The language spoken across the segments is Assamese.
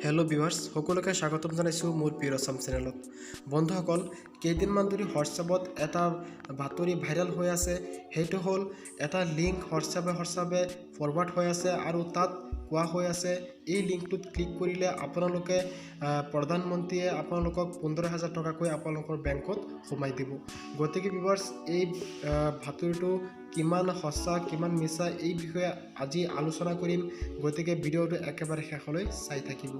হেল্ল' ভিউৱাৰ্ছ, সকলোকে স্বাগতম জনাইছোঁ মোৰ পিয়ৰ আছাম চেনেলত। বন্ধুসকল, কেইদিনমান ধৰি হোৱাটছএপত এটা বাতৰি ভাইৰেল হৈ আছে। সেইটো হ'ল এটা লিংক হোৱাটছএপে হোৱাটছএপে ফৰৱাৰ্ড হৈ আছে আৰু তাত কোৱা হৈ আছে, এই লিংকটোত ক্লিক কৰিলে আপোনালোকে প্ৰধানমন্ত্ৰীয়ে আপোনালোকক 15,000 টকাকৈ আপোনালোকৰ বেংকত সোমাই দিব। গতিকে ভিউৱাৰ্ছ, এই বাতৰিটো কিমান সঁচা, কিমান মিছা, এই বিষয়ে আজি আলোচনা কৰিম। গতিকে ভিডিঅ'টো একেবাৰে শেষলৈ চাই থাকিব।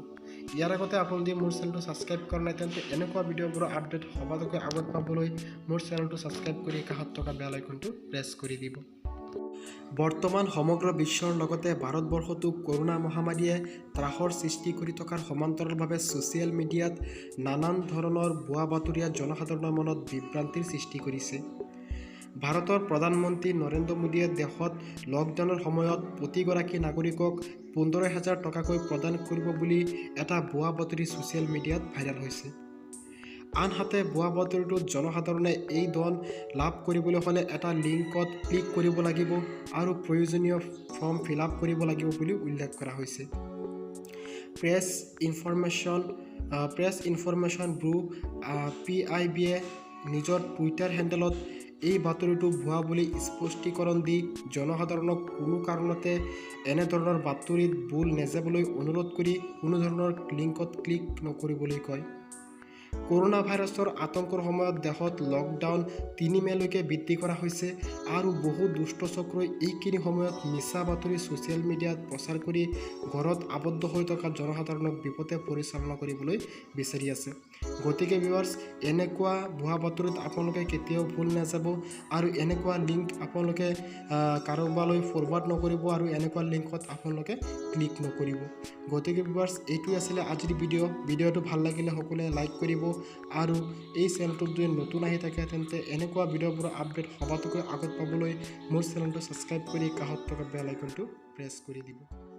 ইয়াৰ আগতে আপুনি যদি মোৰ চেনেলটো ছাবস্ক্ৰাইব কৰা নাই, তেন্তে এনেকুৱা ভিডিঅ'বোৰৰ আপডেট সবাতোকৈ আগত পাবলৈ মোৰ চেনেলটো ছাবস্ক্ৰাইব কৰি কাষত থকা বেল আইকনটো প্ৰেছ কৰি দিব। বৰ্তমান সমগ্ৰ বিশ্বৰ লগতে ভাৰতবৰ্ষতো কৰোণা মহামাৰীয়ে ত্ৰাসৰ সৃষ্টি কৰি থকাৰ সমান্তৰালভাৱে ছ'চিয়েল মিডিয়াত নানান ধৰণৰ ভুৱা বাতৰিয়ে জনসাধাৰণৰ মনত বিভ্ৰান্তিৰ সৃষ্টি কৰিছে। ভাৰতৰ প্ৰধানমন্ত্ৰী নৰেন্দ্ৰ মোদীয়ে দেশত লকডাউনৰ সময়ত প্ৰতিগৰাকী নাগৰিকক 15,000 টকাকৈ প্ৰদান কৰিব বুলি এটা ভুৱা বাতৰি ছ'চিয়েল মিডিয়াত ভাইৰেল হৈছে। আনহাতে ভুৱা বাতৰিটোত জনসাধাৰণে এই ধন লাভ কৰিবলৈ হ'লে এটা লিংকত ক্লিক কৰিব লাগিব আৰু প্ৰয়োজনীয় ফৰ্ম ফিল আপ কৰিব লাগিব বুলি উল্লেখ কৰা হৈছে। প্ৰেছ ইনফৰমেশ্যন ব্যুৰ', পিআইবিয়ে নিজৰ টুইটাৰ হেণ্ডেলত এই বাতৰিটো ভুৱা বুলি স্পষ্টীকৰণ দি জনসাধাৰণক কোনো কাৰণতে এনেধৰণৰ বাতৰিত ভোল নাযাবলৈ অনুৰোধ কৰি কোনো ধৰণৰ লিংকত ক্লিক নকৰিবলৈ কয়। কৰোণা ভাইৰাছৰ আতংকৰ সময়ত দেশত লকডাউন 3 মে'লৈকে বৃদ্ধি কৰা হৈছে আৰু বহু দুষ্ট চক্ৰই এইখিনি সময়ত মিছা বাতৰি ছ'চিয়েল মিডিয়াত প্ৰচাৰ কৰি ঘৰত আবদ্ধ হৈ থকা জনসাধাৰণক বিপথে পৰিচালনা কৰিবলৈ বিচাৰি আছে। গতিকে ভিউৱাৰ্ছ, এনেকুৱা ভুৱা বাতৰিত আপোনালোকে কেতিয়াও ভোল নাযাব আৰু এনেকুৱা লিংক আপোনালোকে কাৰোবালৈ ফৰৱাৰ্ড নকৰিব আৰু এনেকুৱা লিংকত আপোনালোকে ক্লিক নকৰিব। গতিকে ভিউৱাৰ্ছ, এইটোৱে আছিলে আজিৰ ভিডিঅ'। ভিডিঅ'টো ভাল লাগিলে সকলোৱে লাইক কৰিব আৰু এই চেনেলটোত যদি নতুন আহি থাকে, তেন্তে এনেকুৱা ভিডিঅ'বোৰৰ আপডেট সবাতোকৈ আগত পাবলৈ মোৰ চেনেলটো ছাবস্ক্ৰাইব কৰি কাষত থকা বেল আইকনটো প্ৰেছ কৰি দিব।